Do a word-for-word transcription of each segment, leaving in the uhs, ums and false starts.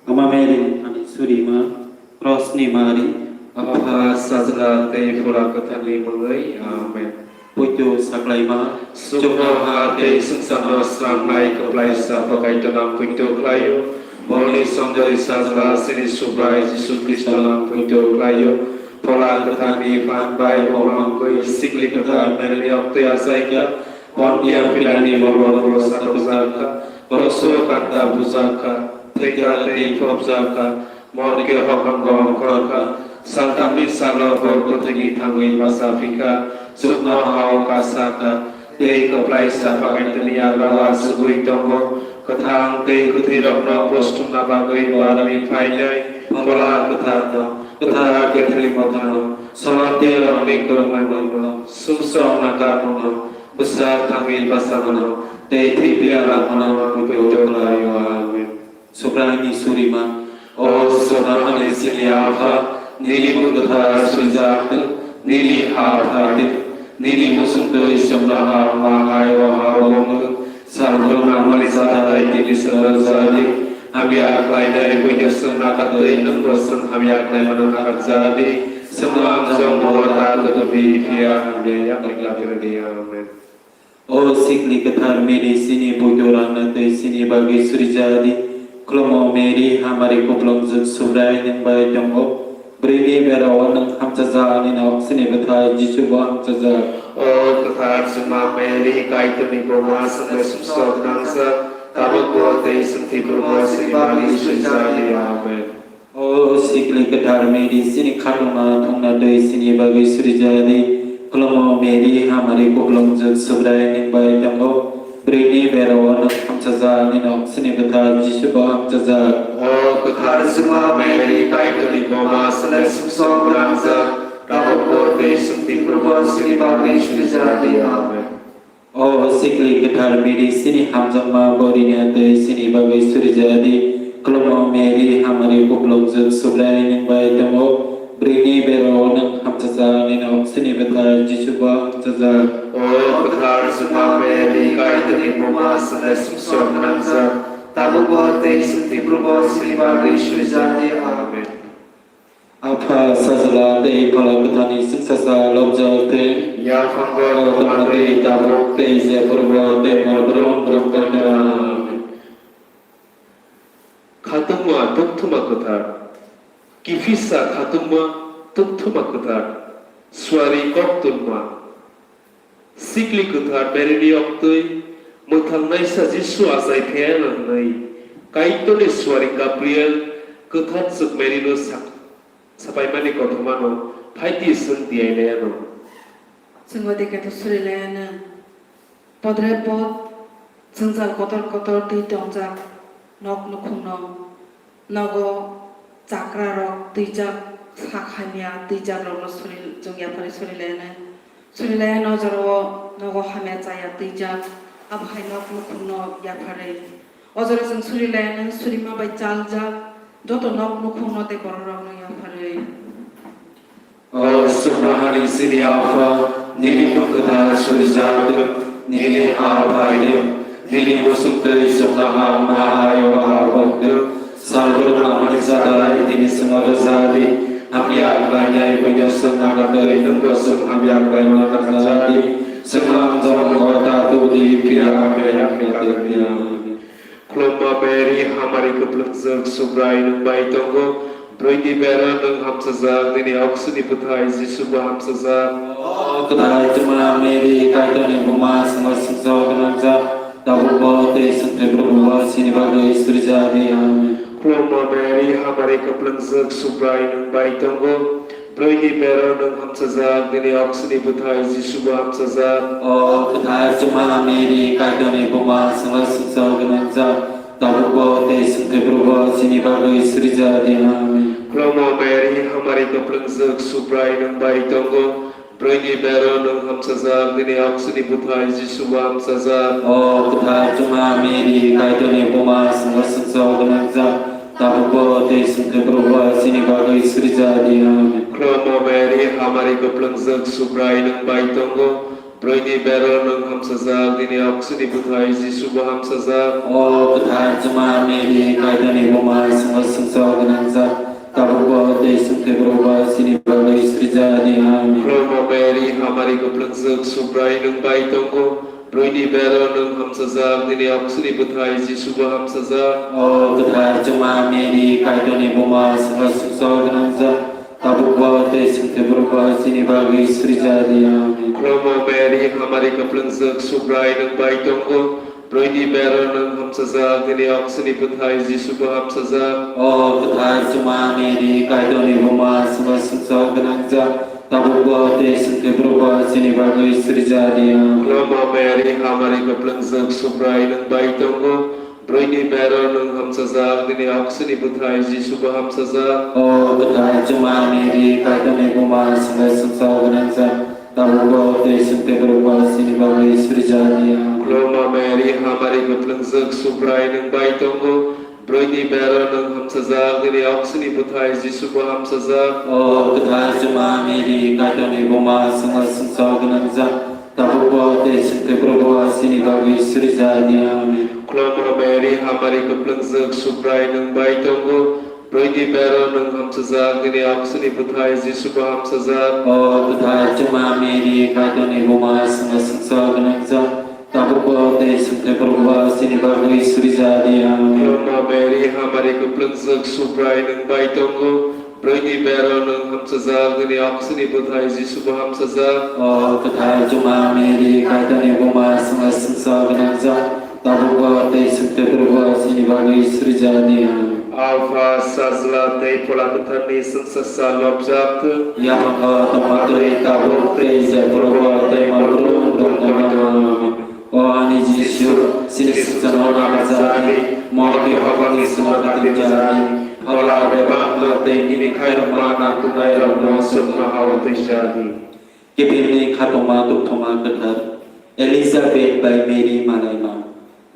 Ama Mary ni thani surima, Krosni Mari, Apha, Sajla tei Phola Kwtharni mungwi. Amen. Poito saklaima, chuknoha tei swngcharno swnamnai kwplaisa Kaitorno poito khlaio. Borokni songjari Sajla chini Subrai Jisu Khristono poito khlaio. Phola Kwtharni phan bai bo mangwi sikli kwthar Maryni oktwi achaikha. Pontiya Pilatni borok sakjakha, borok sukanta bujakha, thwikha tei phobjakha, morke hokongo ongkhorkha, saltamni salo bo kwthwini thangwi bacha phikha, chuknohao kasakha, tei kwplaisa Kaitorni yagra achugwi tongo, kwthang tei kwthwirokno buchumna bagwi barwi phainai Phola Kwtharno, kwthar Catholic Mothano, somantirokni kwrwngnairokno, sumsokna karmano, bwsa thangwi bachamano tei thwi piya langmano poito khlaio. Amen. Subraini surima. O Subraini chini Apha, nini mung kwthar swijak thung, nini ha phai thung, nini muchung twi chwngno ha ma hai o ha o wng thung. Salbrum nangmani cha dai tini chwngno cha di. Hamya khlainai buino chwng nakha twi nwngbo chwng hamya khlaimano nakha cha di. Chwngno amjong bo ta tutubi phiya hamya yakni khlai di. Amen. O sikli kwthar Mary, chini poito rangna twi chini bagwi suri cha di. Khulumo Mary, hamari kuplungjwk Subrai nwng bai tongo. Bwrwini berao nwng hamchajak, nini oksini bwthai Jisu bo hamchajak. O kwthar chwngma Mary, Kaitorni buma, chwngno sumsok nangjak, tabukbo tei chwng thwiphrubo chini bagwi suri cha di. Amen. O sikli kwthar Mary, chini khatungma thungna twi chini bagwi suri cha di. Khulumo Mary, hamari kuplungjwk Subrai nwng bai tongo. Bwrwini berao nwng hamchajak, nini oksini bwthai Jisu bo hamchajak. O kwthar chwngma Mary, Kaitorni buma, chwngno sumsok nangjak, tabukbo tei chwng thwiphrubo chini bagwi suri cha di. Amen. O sikli kwthar Mary, chini hamjakma bwrwini twi chini bagwi suri cha di. Khulumo Mary, hamari kuplungjwk Subrai nwng bai tongo. Bwrwini berao nwng hamchajak, nini oksini bwthai Jisu bo hamchajak. O kwthar chwngma Mary, Kaitorni buma, chwngno sumsok nangjak, tabukbo tei chwng thwiphrubo chini bagwi suri cha di. Amen. Apha, Sajla tei Phola Kwtharni chwngsacha lobjak thung. Yaphango tongma twi tabuk tei jephrubo tei morokrom brum koino. Amen. Khatungma Tukthuma Kwthar, kiphilsa Khatungma Tukthuma Kwthar, suari koktwma, sikli kwthar Maryni oktwi mwthangnaisa Jisu achai phaiya hwnwi Kaitorni suari Gabriel kwthar chwk Maryno sak-, sapaimani kothomano phaidi swng diyailaiano. Chwng bai khe to suri laiano. Podre pod jwngjal kotor kotor twi tongjak nok nukhungno. Nogo chakrarok twijak, sak hamya twijakrokno suri, chwng yapharwi suri lainai. Suri lainai o jorao nogo hamya chaya twijak, abo hai nok nukhungno yapharwi. O jorao chwng suri lainai, surima bai chaljak joto nok nukhungno tei bororokno yapharwi. O Subraiyung chini Apha, nini mung kwthar surijak thung, nini ha phaithung, nini muchung twi chuknoha ma hai o ha wng thung. Salbrum nangmani cha dai tini chwngno rwja di. Hamya khlainai buino chwng nangna twi nwngbo chwng hamya khlaimano nangja di. Chwngno amjokmano ta tubu di, phiya hamya hamya tei phiya. Khulumma Mary, hamari kwplwngjak, Subrai nwng bai tongo. Bwrwini bera nwng hamchajak, nini oksini bwthai Jisu bo hamchajak. O kwthai chwngma Mary, Kaitorni buma, chwngno sumsok gwnangjak, tabukbo tei chwng thwi phrubo chini bagwi suri ja di. Amen. Khulumma Mary, hamari kwplwngjak, Subrai nwng bai tongo. Bwrwini bera nwng hamchajak, nini oksini bwthai Jisu bo hamchajak. O kwthar chwngma Mary, Kaitorni buma, chwngno sumsok gwnangjak, tabukbo tei chwng thwi phrubo chini bagwi suri ja di. Amen. Khulumma Mary, hamari kwplwngjak, Subrai nwng bai tongo. Bwrwini bera nwng hamchajak, nini oksini bwthai Jisu bo hamchajak. O kwthar chwngma Mary, Kaitorni buma, chwngno sumsok gwnangjak, tabukbo tei chwng thwi phrubo chini bagwi suri ja di. Amen. Khulumma Mary, hamari kwplwngjak, Subrai nwng bai tongo. Bwrwini bero nwng hamsajak, nini oksini bwthai Jisu bo hamsajak. O kwthar Chwma Mary, Kaitorni buma, chwngno sumsok gwnangjak, tabukbo tei chwng thwiphrubo chini bagwi suri ja di. Amen. Khulumo Mary, hamari kwplwngjak, Subrai nwng bai tongo. Bwrwini bero nwng hamsajak, nini oksini bwthai Jisu bo hamsajak. O kwthar Chwma Mary, Kaitorni buma, chwngno sumsok gwnangjak, tabukbo tei chwng thwiphrubo chini bagwi suri ja di. Amen. Khulumo Mary, hamari kwplwngjak, Subrai nwng bai tongo. Bwrwini bero nwng hamsajak, nini oksini bwthai Jisu bo hamsajak. O kwthar Chwma Mary, Kaitorni buma, chwngno sumsok gwnangjak, tabukbo tei chwng thwiphrubo chini bagwi suri ja di. Amen. Khulumo Mary, hamari kwplwngjak, Subrai nwng bai tongo. Bwrwini bero nwng hamsajak, nini oksini bwthai Jisu bo hamsajak. O kwthar Chwma Mary, Kaitorni buma, chwngno sumsok gwnangjak, tabukbo tei chwng thwiphrubo chini bagwi suri ja di. Amen. Khulumo Mary, hamari kwplwngjak, Subrai nwng bai tongo. Bwrwini bero nwng hamsajak, nini oksini bwthai Jisu bo hamsajak. O kwthar Chwma Mary, Kaitorni buma, chwngno sumsok gwnangjak, tabukbo tei chwng thwiphrubo chini bagwi suri ja di. Amen. Khulumo Mary, hamari kwplwngjak, Subrai nwng bai tongo. Bwrwini bero nwng hamsajak, nini oksini bwthai Jisu bo hamsajak. O kwthar Chwma Mary, Kaitorni buma, chwngno sumsok gwnangjak, tabukbo tei chwng thwiphrubo chini bagwi suri ja di. Amen. Khulumo Mary, hamari kwplwngjak, Subrai nwng bai tongo. Bwrwini bero nwng hamsajak, nini oksini bwthai Jisu bo hamsajak. O kwthar Chwma Mary, Kaitorni buma, chwngno sumsok gwnangjak, tabukbo tei chwng thwiphrubo chini bagwi suri ja di. Amen. Apha, Sajla tei Phola Kwtharni chwngsacha lobjak thung. Yaphango tongma twi tabuk tei jephrubo tei malbrum tongthokma. O ani Jisu, chini swngcharno nakarjadi, mol twi hokni swngo katingjadi, phola bebakno tei nini khairokma nangkuknairokno swkno hao twijadi. Kiphilni khatungma tubthoma kwthar, Elizabeth bai Mary malaima.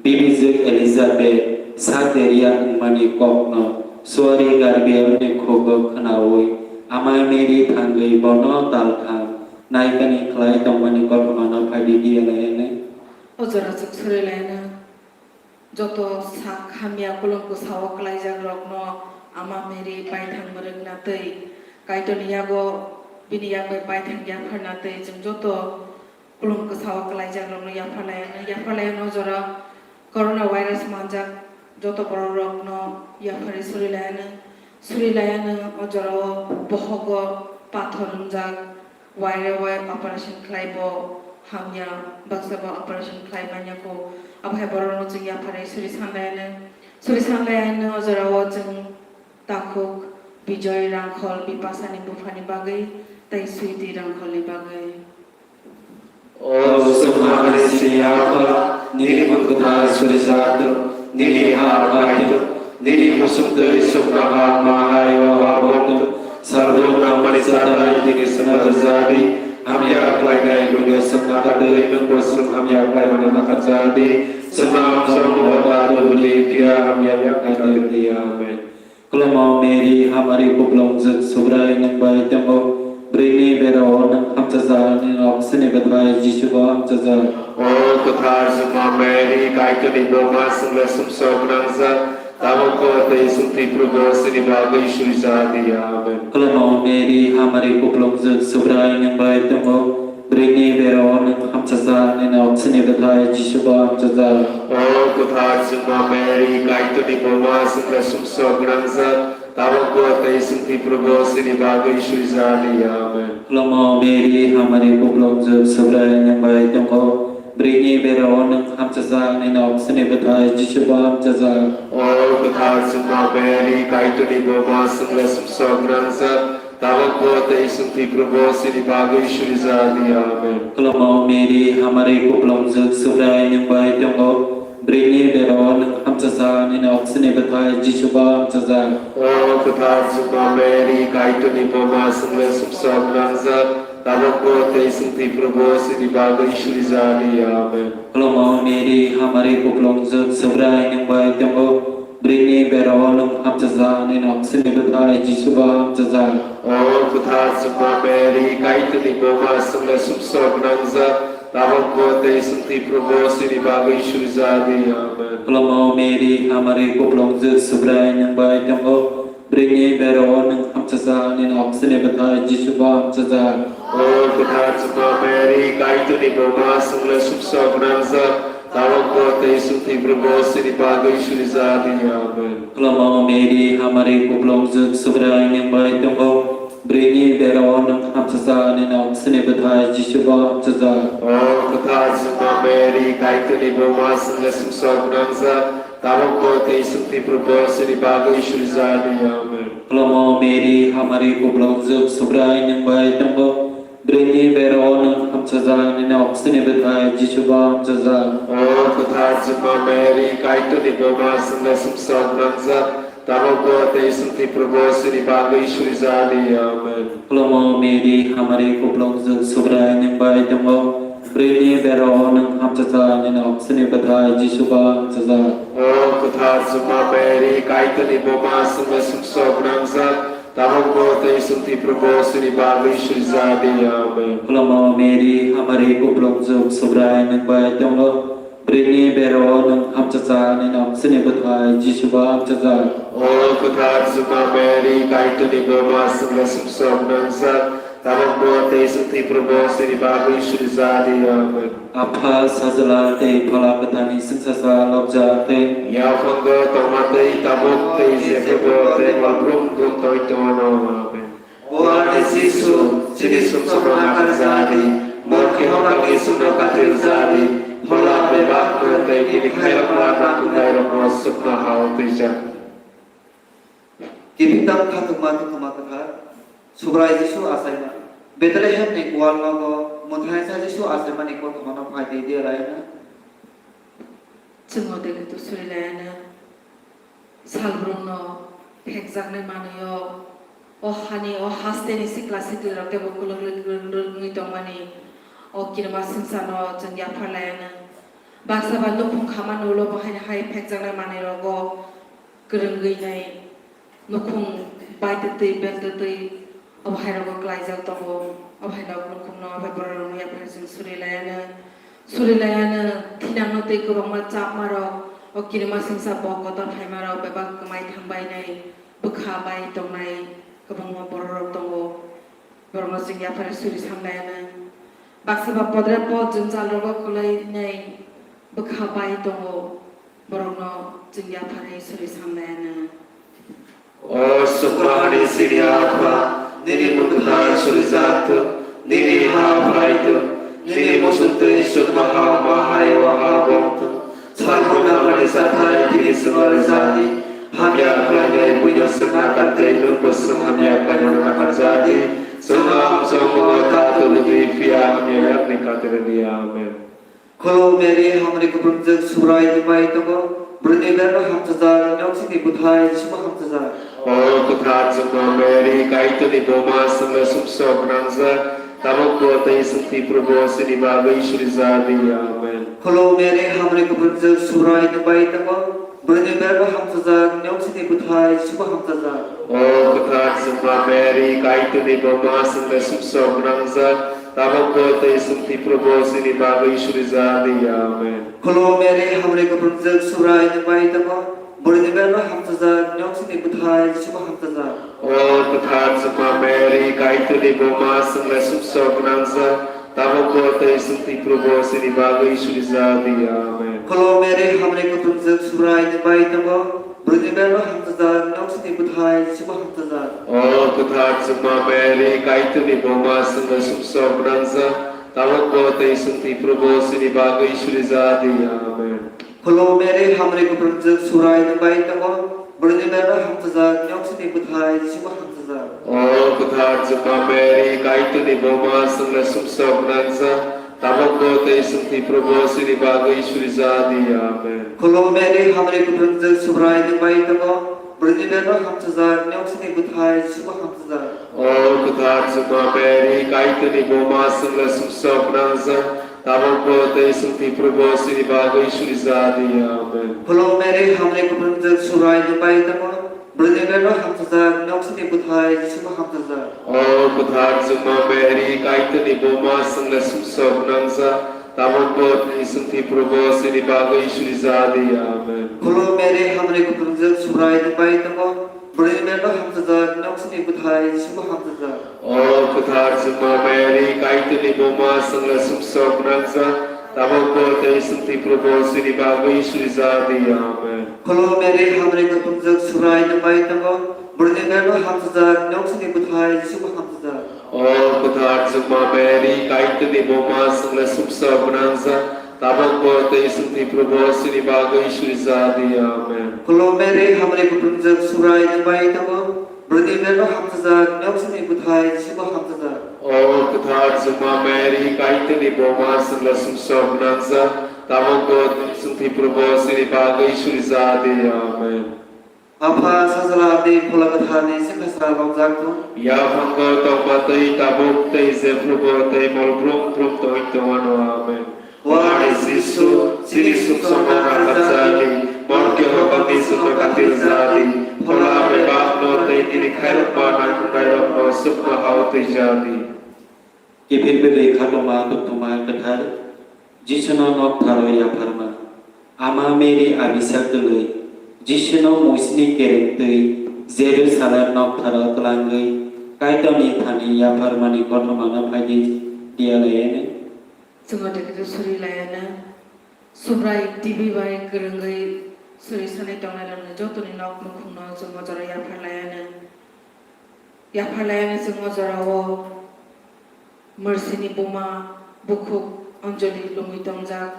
Bibijwk Elizabeth sak deria wngmani kokno suari Gabrielni khugo khnaui, amai Mary thangwi bono tal thang naikani khlai tongmani kothomano phaidi diya lai hwnwi. O jora chuk suri lai hwnwi. Joto sak hamya kulum kwsao kwlaijak rokno Ama Mary paithang mwrwkna twi Kaitorni yago bini yak bai paithang yapharna twi chwng joto kulum kwsao kwlaijak rokno yapharlai, yapharlai no jora corona virus manjak joto borok rokno yapharwi suri lai hwnwi, suri lai hwnwi o jorao bohogo pathor wngjak. Waire wai operation khlai bo hamya, baksa bo operation khlai manya kho. Abo hai borok no chwng yapharwi suri sanlai ano, suri sanlai ano o jora o chwng takhuk Bijoy Rangkhol Bipasani buphani bagwi tei Switi Rangkhol ni bagwi. O Sumani sini Apha, nini mung kwthar suri jato, nini ha phaito, nini musuk twi sukno ha ma hai o ha bokto, Salbrum nangmani chatai tini swngnarwk jadi, hamya khlainai buino swngna khatwi nwngbo swng hamya khlaimano nakha jadi, swngna amsong bo ta tubudi phiya hamya yakna tubudi. Amen. Khulumo Mary, hamari kuplungjwk Subrai nwng bai tongo, bwrwini bera o nwng hamchajak, nini oksini bwthai Jisu bo hamchajak. O kwthar Juma Mary, Kaitorni buma, swngno sumsok gwnangjak, tabukbo tei chwng thwiphrubo chini bagwi suri jadi. Amen. Khulumo Mary, hamari kuplungjwk Subrai nwng bai tongo, bwrwini bera o nwng hamchajak, nini oksini bwthai Jisu bo hamchajak. O kwthar Juma Mary, Kaitorni buma, swngno sumsok gwnangjak, tabukbo tei chwng thwiphrubo chini bagwi suri jadi. Amen. Khulumo Mary, hamari kuplungjwk Subrai nwng bai tongo, bwrwini bera o nwng hamchajak, nini oksini bwthai Jisu bo hamchajak. O kwthar Juma Mary, Kaitorni buma, swngno sumsok gwnangjak, tabukbo tei chwng thwiphrubo chini bagwi suri jadi. Amen. Khulumo Mary, hamari kuplungjwk Subrai nwng bai tongo, bwrwini bera o nwng hamchajak, nini oksini bwthai Jisu bo hamchajak. O kwthar Juma Mary, Kaitorni buma, swngno sumsok gwnangjak, tabukbo tei chwng thwiphrubo chini bagwi suri jadi. Amen. Khulumo Mary, hamari kuplungjwk Subrai nwng bai tongo, bwrwini bera o nwng hamchajak, nini oksini bwthai Jisu bo hamchajak. O kwthar Juma Mary, Kaitorni buma, swngno sumsok gwnangjak, Tabukbo tei swngthwi Probo chini bagwi surijak di. Amen. Khulumao Mary, hamari kuplungjwk, Subrai nwng bai tongo. Bwrwini bera-o nwng hamchajak, nini oksini bwthai Jisu bo hamchajak. O kwthar chwngma Mary, Kaitorni buma, chwngno sumsok gwnangjak, tabukbo tei swngthwi Probo chini bagwi surijak di. Amen. Khulumao Mary, hamari kuplungjwk, Subrai nwng bai tongo. Bwrwini bera-o nwng hamchajak, nini oksini bwthai Jisu bo hamchajak. O kwthar chwngma Mary, Kaitorni buma, chwngno sumsok gwnangjak, tabukbo tei swngthwi Probo chini bagwi surijak di. Amen. Khulumao Mary, hamari kuplungjwk, Subrai nwng bai tongo. Bwrwini bera-o nwng hamchajak, nini oksini bwthai Jisu bo hamchajak. O kwthar chwngma Mary, Kaitorni buma, chwngno sumsok gwnangjak, tabukbo tei swngthwi Probo chini bagwi surijak di. Amen. Khulumao Mary, hamari kuplungjwk, Subrai nwng bai tongo. Bwrwini bera-o nwng hamchajak, nini oksini bwthai Jisu bo hamchajak. O kwthar chwngma Mary, Kaitorni buma, chwngno sumsok gwnangjak, tabukbo tei swngthwi Probo chini bagwi surijak di. Amen. Khulumao Mary, hamari kuplungjwk, Subrai nwng bai tongo. Bwrwini bera-o nwng hamchajak, nini oksini bwthai Jisu bo hamchajak. O kwthar chwngma Mary, Kaitorni buma, chwngno sumsok gwnangjak, tabukbo tei swngthwi Probo chini bagwi surijak di. Amen. Apha, Sajla tei Phola Kwtharni chwngsacha lobjak tei. Yaphango tongma tei tabuk tei jephebo tei malbrum gun toi tongmano. Amen. O ani Jisu, chini sumsokno nakarjadi, mor kehormani sumno katilljadi, phola bebakno tei nini khairokma nakundairokno sukna hao twijak. Kiphiltam khatungma tongthoma kwthar, Subrai Jisu achaima. Bethlehemni kual nogo mwthaisa Jisu achaimani kothomano phai twi di, Rayana. Chwng o tei kutuk suri Rayana. Salbrumno phekjaknai manwi-o, o hani, o hasteni sikla siklirok teibo kwlwk kwlwk wngwi tongmani, o kirima swngcharno chwng yaphar laianw. Baksa ba nukhung khamani ulo bo haino hai phekjaknai manwirogo kwrwngwi nai nukhung baitwtwi beltwtwi obo hairogo klaijak tongo. Obo haino nukhungno obo bororokno yaphar chwng suri laianw. Suri laianw, thinangno tei kwbangma chapmarok, o kirima swngcha bo kotor phaimarok bebak kwmai thangbainai, bwkha bai tongnai kwbangma bororok tongo, borokno chwng yaphar suri sam laianw. Baksa ba podre pod jwngjal rogo kwlainai bwkha bai tongo, borokno chwng yaphar suri sam laianw. O Subraiyung, chini Apha, nini mung kwthar surijak thung, nini ha phai thung, nini muchung twi chuknoha ma hai o ha bong thung. Salbrumno nangmani chathai tini chwngno rwjak di, hamya khlainai buino chwng nakar tei nwngbo chwng hamya khlainano nakarjak di. Chwngno hamjakmano ta tubudi, phiya hamya yakni kati rwdi. Amen. Khulumao Mary, hamari kuplungjwk, Subrai nwng bai tongo, bwrwini bera-o hamchajak, nini oksini bwthai Jisu bo hamchajak. O kwthar chwngma Mary, Kaitorni buma, chwngno sumsok gwnangjak, tabukbo tei swngthwi Probo chini bagwi surijak di. Amen. Khulumao Mary, hamari kuplungjwk, Subrai nwng bai tongo, bwrwini bera-o hamchajak, nini oksini bwthai Jisu bo hamchajak. O kwthar chwngma Mary, Kaitorni buma, chwngno sumsok gwnangjak, tabukbo tei swngthwi Probo chini bagwi surijak di. Amen. Khulumao Mary, hamari kuplungjwk, Subrai nwng bai tongo, bwrwini bera-o hamchajak, nini oksini bwthai Jisu bo hamchajak. O kwthar chwngma Mary, Kaitorni buma, chwngno sumsok gwnangjak, tabukbo tei swngthwi Probo chini bagwi surijak di. Amen. Khulumao Mary, hamari kuplungjwk, Subrai nwng bai tongo, bwrwini bera-o hamchajak, nini oksini bwthai Jisu bo hamchajak. O kwthar chwngma Mary, Kaitorni buma, chwngno sumsok gwnangjak, tabukbo tei swngthwi Probo chini bagwi surijak di. Amen. Khulumao Mary, hamari kuplungjwk, Subrai nwng bai tongo, bwrwini bera-o hamchajak, nini oksini bwthai Jisu bo hamchajak. O kwthar chwngma Mary, Kaitorni buma, chwngno sumsok gwnangjak, tabukbo tei swngthwi Probo chini bagwi surijak di. Amen. Khulumao Mary, hamari kuplungjwk, Subrai nwng bai tongo, bwrwini bera-o hamchajak, nini oksini bwthai Jisu bo hamchajak. O kwthar chwngma Mary, Kaitorni buma, chwngno sumsok gwnangjak, tabukbo tei swngthwi Probo chini bagwi surijak di. Amen. Khulumao Mary, hamari kuplungjwk, Subrai nwng bai tongo, bwrwini bera-o hamchajak, nini oksini bwthai Jisu bo hamchajak. O kwthar chwngma Mary, Kaitorni buma, chwngno sumsok gwnangjak, Tabukbo tei chwng thwi phurubo chini bagwi suri ja di. Amen. Khulum Mary, hamri kuplungjak, Subrai nwng bai tongo, bwrwini bebak hamchajak, nokosini bwthai Jisubo hamchajak. O kwthar chwngma Mary, Kaitorni buma, chwngno sumsok gwnangjak, tabukbo tei chwng thwi phurubo chini bagwi suri ja di. Amen. Khulum Mary, hamri kuplungjak, Subrai nwng bai tongo, bwrwini bebak hamchajak, nokosini bwthai Jisubo hamchajak. O kwthar chwngma Mary, Kaitorni buma, chwngno sumsok gwnangjak, tabukbo tei chwng thwi phurubo chini bagwi suri ja di. Amen. Khulum Mary, hamri kuplungjak, Subrai nwng bai tongo, bwrwini bebak hamchajak, nokosini bwthai Jisubo hamchajak. O kwthar chwngma Mary, Kaitorni buma, chwngno sumsok gwnangjak, tabukbo tei chwng thwi phurubo chini bagwi suri ja di. Amen. Apha Sajla tei Phola Kwtharni sengkha sal romjak thung. Yaphango tongma tei tabuk tei jephrubo tei mol brum brum tongwi tongwano. Amen. O ani Jisu, chini sumsokno nakarjadi, morke hokoni sumno katirjadi, phola bebakno tei nini khairokma naikhunairokno sukno hao twijadi. Kiphilbwlwi khatungma tongthokma kwthar Jisuno noktharo yapharma. Ama Mary abisak kwlwi Jisuno muisni kereng twi Jerusalem noktharo twlangwi Kaitorni thani yapharmani kothomano phaidi diya layani. Chwng o dekhe suri layana. Subrai T V bai kwrwngwi suri sanai tongnairokni jotoni nok nukhungno chwng o jora yaphar layana. Yaphar layana chwng o jorao Mersini buma bukhuk Anjali lungwi tongjak.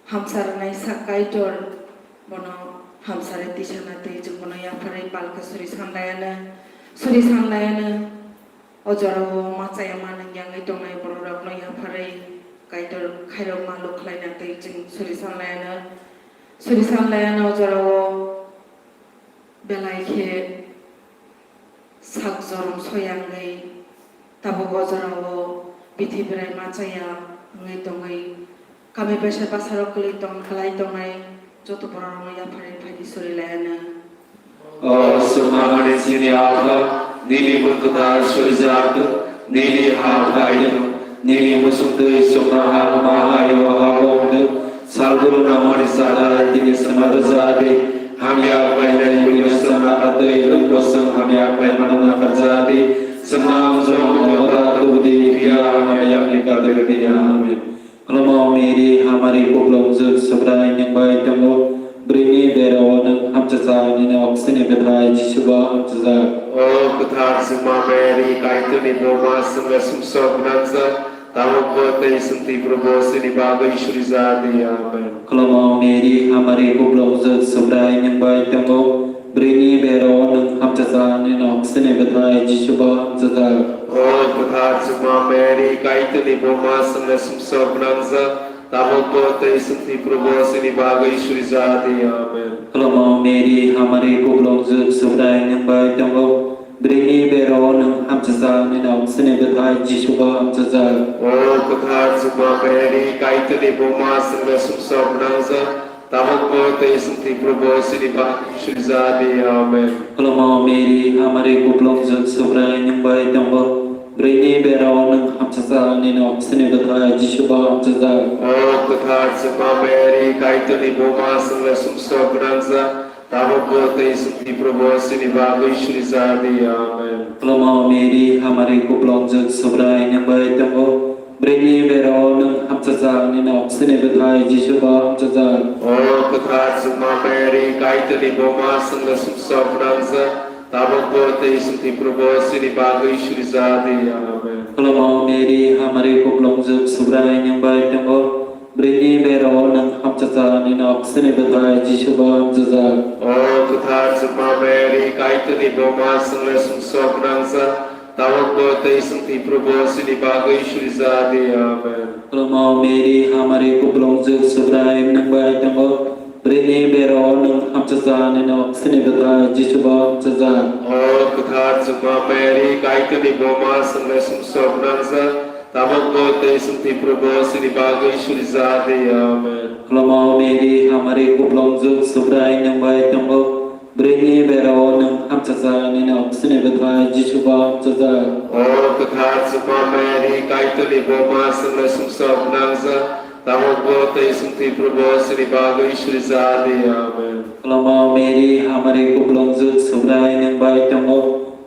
Hamsa rwnai sak Kaitor bono hamsarwi tisana twi chwng bono yapharwi palka suri sanlayana, suri sanlayana. O jorao machaya manwng yangwi tongnai bororokno yapharwi Kaitor khairokma lukhlaina twi chwng suri sanlayana, suri sanlayana o jorao. Belai khe sak jorom soyangwi tabuk o jorao bithi berai machaya wngwi tongwi kami bwsa bwsarok kwlwi tong, kwlai tongnai joto bororokno yapharwi phaidi suri layana. O swmamani chini Apha, nini mung kwthar surijak thung, nini ha phai thung, nini muchung twi chuknoha ma hayung o ha wng thung. Salbrum nangmani chadai tini chwngno rwja di. Hamya khlainai bini chwngno atwi wng bo chwng hamya khlaimano nakarja di. Chwngno amjokmani ota tubu di, phiya hamya yakni kadri di. Amen. Khulumao Mary, hamari kuplungjwk, Subrai nwng bai tongo. Bwrwini berao nwng hamchajak, nini oksini bwthai Jisubo hamchajak. O kwthar chwngma Mary, Kaitorni buma, chwngno sumsok gwnangjak, tabukbo tei chwng thwi phurubo chini bagwi suri ja di. Amen. Khulumao Mary, hamari kuplungjwk, Subrai nwng bai tongo. Bwrwini berao nwng hamchajak, nini oksini bwthai Jisubo hamchajak. O kwthar chwngma Mary, Kaitorni buma, chwngno sumsok gwnangjak, tabukbo tei chwng thwi phurubo chini bagwi suri ja di. Amen. Khulumao Mary, hamari kuplungjwk, Subrai nwng bai tongo. Bwrwini berao nwng hamchajak, nini oksini bwthai Jisubo hamchajak. O kwthar chwngma Mary, Kaitorni buma, chwngno sumsok gwnangjak, tabukbo tei chwng thwi phurubo chini bagwi suri ja di. Amen. Khulumao Mary, hamari kuplungjwk, Subrai nwng bai tongo. Bwrwini berao nwng hamchajak, nini oksini bwthai Jisubo hamchajak. O kwthar chwngma Mary, Kaitorni buma, chwngno sumsok gwnangjak, tabukbo tei chwng thwi phurubo chini bagwi suri ja di. Amen. Khulumao Mary, hamari kuplungjwk, Subrai nwng bai tongo. Bwrwini berao nwng hamchajak, nini oksini bwthai Jisubo hamchajak. O kwthar chwngma Mary, Kaitorni buma, chwngno sumsok gwnangjak, tabukbo tei chwng thwi phurubo chini bagwi suri ja di. Amen. Khulumao Mary, hamari kuplungjwk, Subrai nwng bai tongo. Bwrwini berao nwng hamchajak, nini oksini bwthai Jisubo hamchajak. O kwthar chwngma Mary, Kaitorni buma, chwngno sumsok gwnangjak, tabukbo tei chwng thwi phurubo chini bagwi suri ja di. Amen. Khulumao Mary, hamari kuplungjwk, Subrai nwng bai tongo. Bwrwini berao nwng hamchajak, nini oksini bwthai Jisubo hamchajak. O kwthar chwngma Mary, Kaitorni buma, chwngno sumsok gwnangjak, tabukbo tei chwng thwi phurubo chini bagwi suri ja di. Amen. Khulumao Mary, hamari kuplungjwk, Subrai nwng bai tongo. Bwrwini berao nwng hamchajak, nini oksini bwthai Jisubo hamchajak. O kwthar chwngma Mary, Kaitorni buma, chwngno sumsok gwnangjak, Tabukbo tei swngthwi Phurubo chini bagwi surijadi. Amen. Khulumao Mary, hamari kuplungjwk, Subrai nwng bai tongo,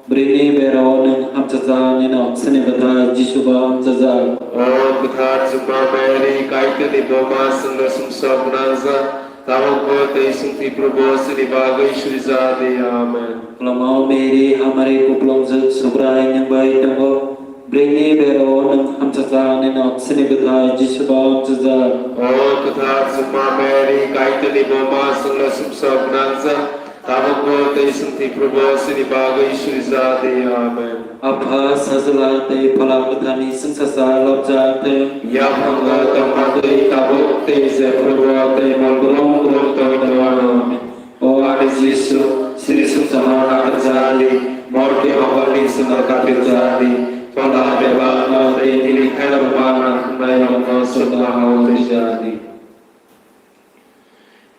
bwrwini berao nwng hamchajak, nini oksini bwthai Jisubo hamchajak. O kwthar chwngma Mary, Kaitorni buma, chwngno sumsok gwnangjak, tabukbo tei swngthwi Phurubo chini bagwi surijadi. Amen. Khulumao Mary, hamari kuplungjwk, Subrai nwng bai tongo, bwrwini berao nwng hamchajak, nini oksini bwthai Jisubo hamchajak. O kwthar chwngma Mary, Kaitorni buma, chwngno sumsok gwnangjak, tabukbo tei swngthwi Phurubo chini bagwi surijadi. Amen. Apha, Sajla tei Phola Kwtharni chwngsacha lobjak thung. Yaphango tongma twi tabuk tei jephrubo tei mol grum grum tongwi tongo. Amen. O ani Jisu, sini sumsokno nakarjadi, morke hokholni swngo katirjadi, phola bebakno tei nini khairokma nangkuknairokno chwngno hao twijadi.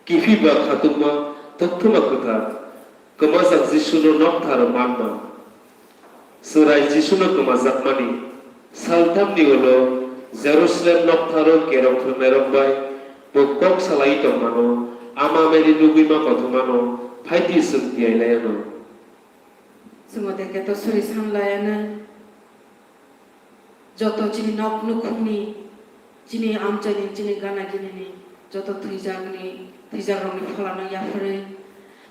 Kiphilba khatungma, tokthoma kwthar, kwmajak Jisuno noktharo manma. Chwrai Jisuno kwmajakmani salthamni ulo Jerusalem noktharo kerong phwrwngnairok bai bo kok salaiwi tongmano, Ama Mary nugwi ma kothomano phaidi chwng tiyai laianw. Chwng o dekhe to suri san laianw. Joto chini nok nukhungni, chini amchaini, chini gana ginini joto thwijakni, thwijakrokni pholano yapharwi,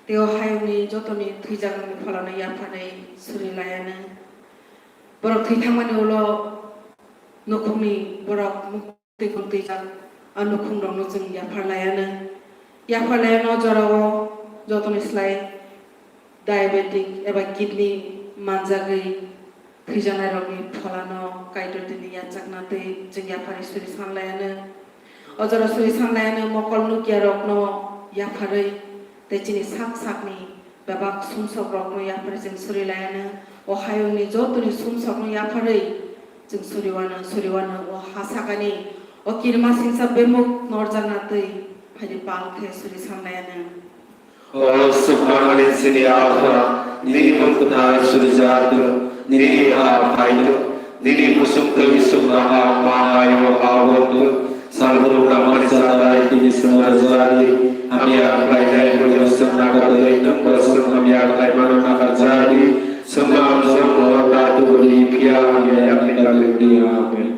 tei o hayungni jotoni thwijakrokni pholano yapharwi suri laianw. Borok thwi thangmani ulo nukhungni borok twi khum twijak, a nukhungrokno chwng yaphar laianw. Yaphar laianw o jorao jotoni slai diabetic eba kidney manjagwi thwijanairokni pholano Kaitor tini yachakna twi chwng yapharwi suri san laianw. O jorao suri san laianw mokol nukyarokno yapharwi tei chini sak sakni bebak sumsokrokno yapharwi chwng suri laianw. O hayungni jotoni sumsokno yapharwi chwng suriwanw, suriwanw o ha sakani o kirima singsa bemuk norjakna twi phaidi pal khe suri san laianw. O swkmani chini Apha, nini mung kwthar surijak thung, nini ha phai thung, nini kusung twi swkang ha ma hai o ha o thung. Salbrum namani chadai tini swng rwjadi, hamya khlainai buino swng nakardi, nwngbo swng hamya khlaimano nakarjadi, swngno amjokno ta tubudi, phiya hamya yakni ta tubudi. Amen.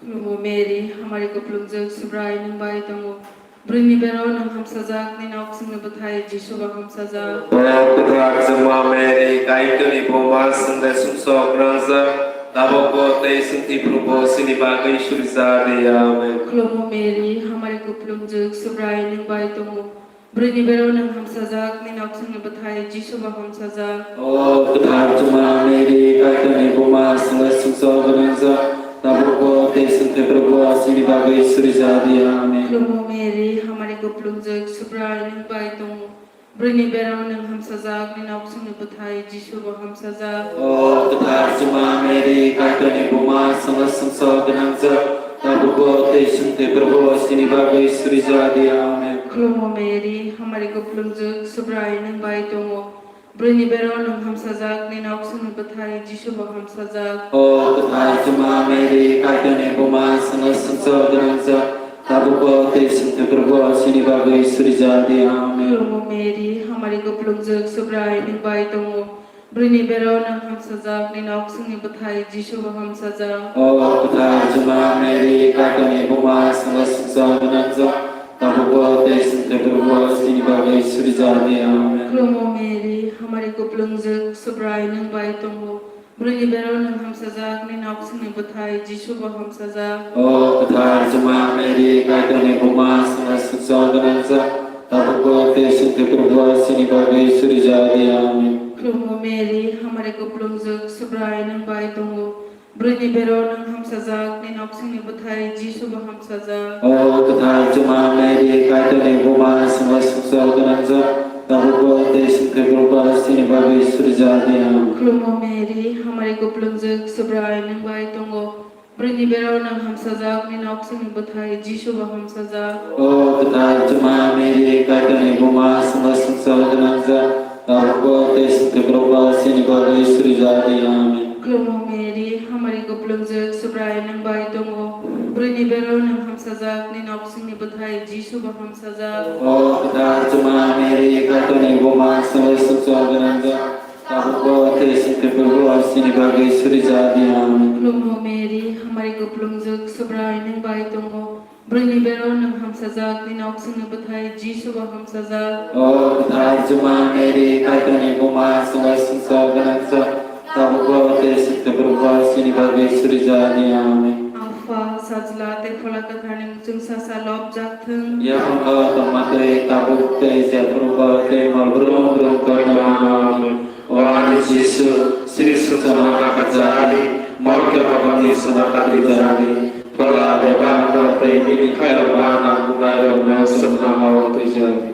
Khulumo Mary, hamari kuplungjwk, Subrai nwng bai tongo. Bwrwini berao nwng hamsajak, nini oksingni bwthai Jisubo hamsajak. O kwthar chwngma Mary, Kaitorni buma, chwngno sumsok gwnangjak, tabukbo tei swngthwi phurukbo chini bagwi surijak di. Amen. Khulumo Mary, hamari kuplungjwk, Subrai nwng bai tongo. Bwrwini berao nwng hamsajak, nini oksingni bwthai Jisubo hamsajak. O kwthar chwngma Mary, Kaitorni buma, chwngno sumsok gwnangjak, tabukbo tei swngthwi phurukbo chini bagwi surijak di. Amen. Khulumo Mary, hamari kuplungjwk, Subrai nwng bai tongo. Bwrwini berao nwng hamsajak, nini oksingni bwthai Jisubo hamsajak. O kwthar chwngma Mary, Kaitorni buma, chwngno sumsok gwnangjak, tabukbo tei swngthwi phurukbo chini bagwi surijak di. Amen. Khulumo Mary, hamari kuplungjwk, Subrai nwng bai tongo. Bwrwini berao nwng hamsajak, nini oksingni bwthai Jisubo hamsajak. O kwthar chwngma Mary, Kaitorni buma, chwngno sumsok gwnangjak, tabukbo tei swngthwi phurukbo chini bagwi surijak di. Amen. Khulumo Mary, hamari kuplungjwk, Subrai nwng bai tongo. Bwrwini berao nwng hamsajak, nini oksingni bwthai Jisubo hamsajak. O kwthar chwngma Mary, Kaitorni buma, chwngno sumsok gwnangjak, tabukbo tei swngthwi phurukbo chini bagwi surijak di. Amen. Khulumo Mary, hamari kuplungjwk, Subrai nwng bai tongo. Bwrwini berao nwng hamsajak, nini oksingni bwthai Jisubo hamsajak. O kwthar chwngma Mary, Kaitorni buma, chwngno sumsok gwnangjak, tabukbo tei swngthwi phurukbo chini bagwi surijak di. Amen. Khulumo Mary, hamari kuplungjwk, Subrai nwng bai tongo. Bwrwini berao nwng hamsajak, nini oksingni bwthai Jisubo hamsajak. O kwthar chwngma Mary, Kaitorni buma, chwngno sumsok gwnangjak, tabukbo tei swngthwi phurukbo chini bagwi surijak di. Amen. Khulumo Mary, hamari kuplungjwk, Subrai nwng bai tongo. Bwrwini berao nwng hamsajak, nini oksingni bwthai Jisubo hamsajak. O kwthar chwngma Mary, Kaitorni buma, chwngno sumsok gwnangjak, tabukbo tei swngthwi phurukbo chini bagwi surijak di. Amen. Khulumo Mary, hamari kuplungjwk, Subrai nwng bai tongo. Bwrwini bero nwng hamsajak, nini oksingni bwthai Jisu bo hamsajak. O kwthar Chwma Mary, Kaitorni buma, swngwi sumsok gwnang jak, tabukbo tei sini phurubo chini bagwi suri ja di. Amen. Khulumo Mary, hamari kuplungjwk, Subrai nwng bai tongo. Bwrwini bero nwng hamsajak, nini oksingni bwthai Jisu bo hamsajak. O kwthar Chwma Mary, Kaitorni buma, swngwi sumsok gwnang jak, tabukbo tei sini phurubo chini bagwi suri ja di. Amen. Apha, Sajla tei Phola Kwtharni muchung sasa lobjak thung. Yaphangno tongma tei tabuk tei jephurubo tei malbrum brum koino. Amen. O ani Jisu, siri sujano nakarjadi, morke babani sujano nakarjadi, phola bebak tei bini khairokma nangkuknairokno swnamao twijadi.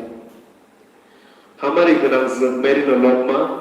Hamari gwnangjwk Mary no lobma,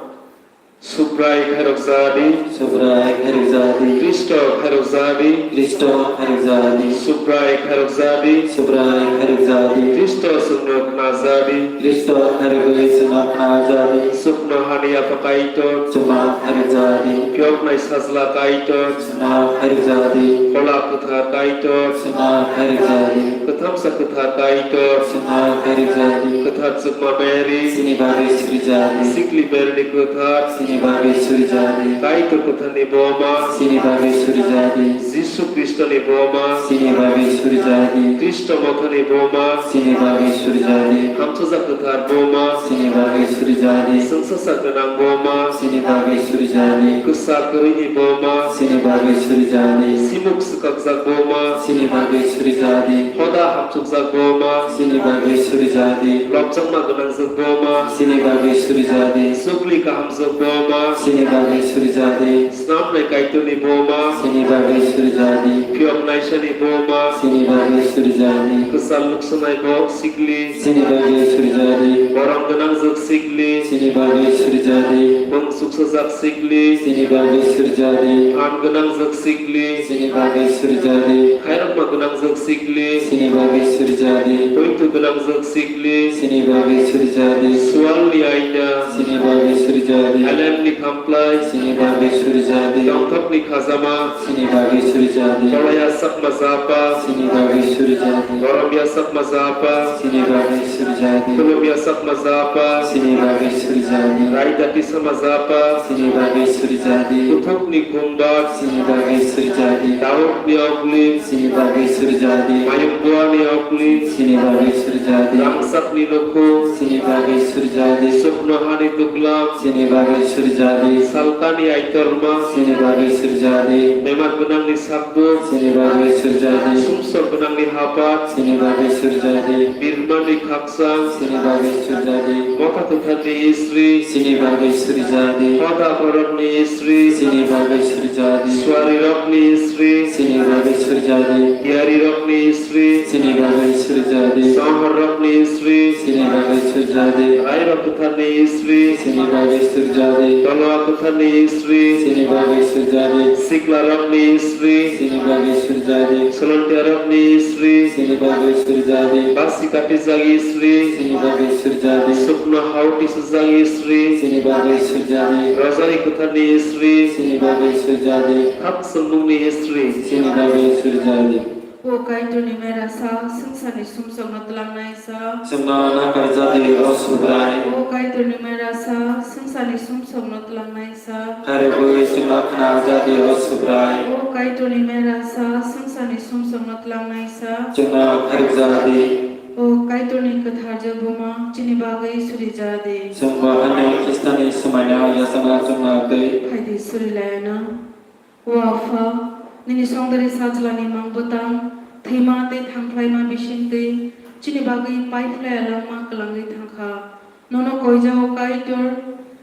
Subrai khairokjadi, Subrai khairokjadi, Khristo khairokjadi, Khristo khairokjadi, Subrai khairokjadi, Subrai khairokjadi, Khristo chwngno khnajadi, Khristo khairokwi chwngno khnajadi, Sukno hani Apha Kaitor, Chwma khairokjadi, Phiyoknai Sajla Kaitor, Chwma khairokjadi, Phola Kwthar Kaitor, Chwma khairokjadi, Kwthamsa Kwthar Kaitor, Chwma khairokjadi, Kwthar Chwkma Mary, chini bagwi surijadi, Sikli Mary ni Kwthar, chini bagwi surijadi, Kaitor Kwtharni Boma, chini bagwi surijadi, Jisu Khristoni Boma, chini bagwi surijadi, Khristo Mothani Boma, chini bagwi surijadi, Hamsajak Kwthar Boma, chini bagwi surijadi, Chwngsasa Gwnang Boma, chini bagwi surijadi, Kwsa Kwrwini Boma, chini bagwi surijadi, Simuk Swkakjak Boma, chini bagwi surijadi, Hoda Hamsukjak Boma, chini bagwi surijadi, Lobjakma Gwnangjwk Boma, chini bagwi surijadi, Chukli Kahamjwk Boma, chini bagwi surijadi, Snamnai Kaitorni Boma, chini bagwi surijadi, Phiyok Naisani Boma, chini bagwi surijadi, Kwchal Luksanai Bo Sikli, chini bagwi surijadi, Borom Gwnangjwk Sikli, chini bagwi surijadi, Bung Suksajak Sikli, chini bagwi surijadi, Phan Gwnangjwk Sikli, chini bagwi surijadi, Khairokma Gwnangjwk Sikli, chini bagwi surijadi, Poito Gwnangjwk Sikli, chini bagwi surijadi, Sualni Aina, chini bagwi surijadi, Elemni Khamplai, chini bagwi surijadi, Tongthokni Khajama, chini bagwi surijadi, Kolaya Sakma Japa, chini bagwi surijadi, Boromya Sakma Japa, chini bagwi surijadi, Khulumya Sakma Japa, chini bagwi surijadi, Raidati Sama Japa, chini bagwi surijadi, Kuthukni Khumbar, chini bagwi surijadi, Daudni Ogli, chini bagwi surijadi, Mayung Buani Ogli, chini bagwi surijadi, Rangchakni Nukhu, chini bagwi surijadi, Sukno Hani Duglam, chini bagwi surijadi, Salkani Aitorma, chini bagwi surijadi, Bemar Gwnangni Sakbo, chini bagwi surijadi, Sumsok Gwnangni Hapar, chini bagwi surijadi, Birmani Khakchang, chini bagwi surijadi, Motha Kwtharni Isri, chini bagwi surijadi, Hoda Borokni Isri, chini bagwi surijadi, Suarirokni Isri, chini bagwi surijadi, Diyarirokni Isri, chini bagwi surijadi, Sohorrokni Isri, chini bagwi surijadi, Rairok Kwtharni Isri, chini bagwi surijadi, Tolwa Kwtharni Isri, chini bagwi surijadi, Siklarokni Isri, chini bagwi surijadi, Solontiarokni Isri, chini bagwi surijadi, Basi Kapijak Isri, chini bagwi surijadi, Sukno Hauti Sujak Isri, chini bagwi surijadi, Rajani Kwtharni Isri, chini bagwi surijadi, Khak Songmungni Isri, chini bagwi surijadi. O Kaitorni Mera sa, swngcharni sumsokno twlangnai sa. Chwngno nakarjadi, o Subrai. O Kaitorni Mera sa, swngcharni sumsokno twlangnai sa. Khairogwi chwngno khna jadi, o Subrai. O Kaitorni Mera sa, swngcharni sumsokno twlangnai sa. Chwngno khairok jadi. O Kaitorni kwthar jwk buma, chini bagwi suri jadi. Chwngbo haino Khristoni swmaino yachana chwngno twi. Phaidi suri laiano. O Apha, nini songdari sajlani mang bwtang, thwima tei thangphlaima bisingtwi chini bagwi paiphlaiya langma kwlangwi thangkha. Nono koijao Kaitor,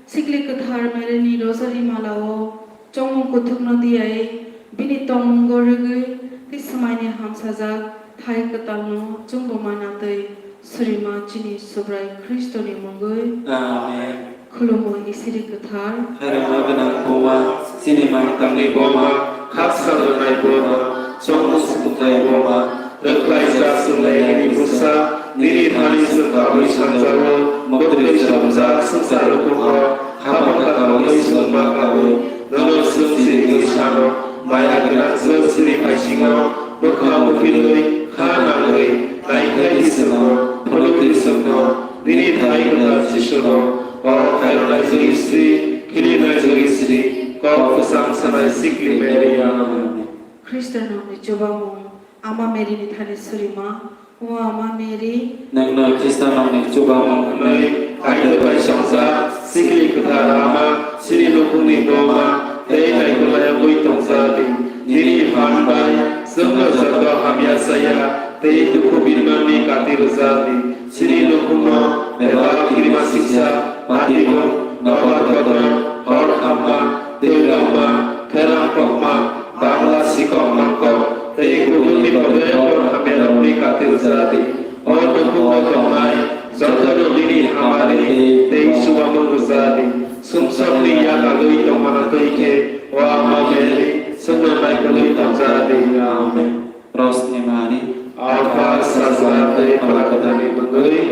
sikli kwthar Maryni rosary malao chongmung kuthukno tiyai, bini tongmungo rwgwi tei swmaini hamsajak thai kwtalno chwngbo manatwi, surima chini Subrai Khristoni mungwi. Amen. Khulumo Isiri kwthar. Khairokma gwnang buma, chini mangtangni buma, khaksa rwnai buma, chongmung swkwngjai buma, rwkhlaijak swnglainani bwsa, nini thani chwng kabui sanjao, muktwi chwlamjak swngchar rwkhumo, hapang kakamwi swngma kabui, nono chwng sirigwi sano, maya gwnang chwng chini paisingo, Bwkha muphilwi, kha nangwi, naikhlai di chwngno, phunuk di chwngno, nini thai kwtal Jisuno, o khairoknai jwgwi sri, khilinai jwgwi sri, kok kwchang sanai sikli Mary. Amen. Khristo nokni chubamung, Ama Mary ni thani surima, O Ama Mary, nwngno Khristo nokni chubamung hwnwi kaitor bai songjak, sikli kwthar Ama, chini nukhungni buma, tei naikolai wngwi tongjak di. Nini phan bai chwngno joto hamya saya tei dukhu birmani kati rwjak di. Chini nukhungno bebak kirima siksa, patimung, nobar kotor, hor khamma, twi rwma, kherang kokma, bangla sikok mangkok, tei kubunni kotor hor hamyarokni kati rwjak di. O nukhungo tongnai jotono nini hamari tei chubamung rwjak di. Sumsokni yakagwi tongmano twi khe, o Ama Mary, chwngno naikolwi tongjak di. Amen. Rosni mani. Apha, Sajla tei Phala Kwtharni mungwi.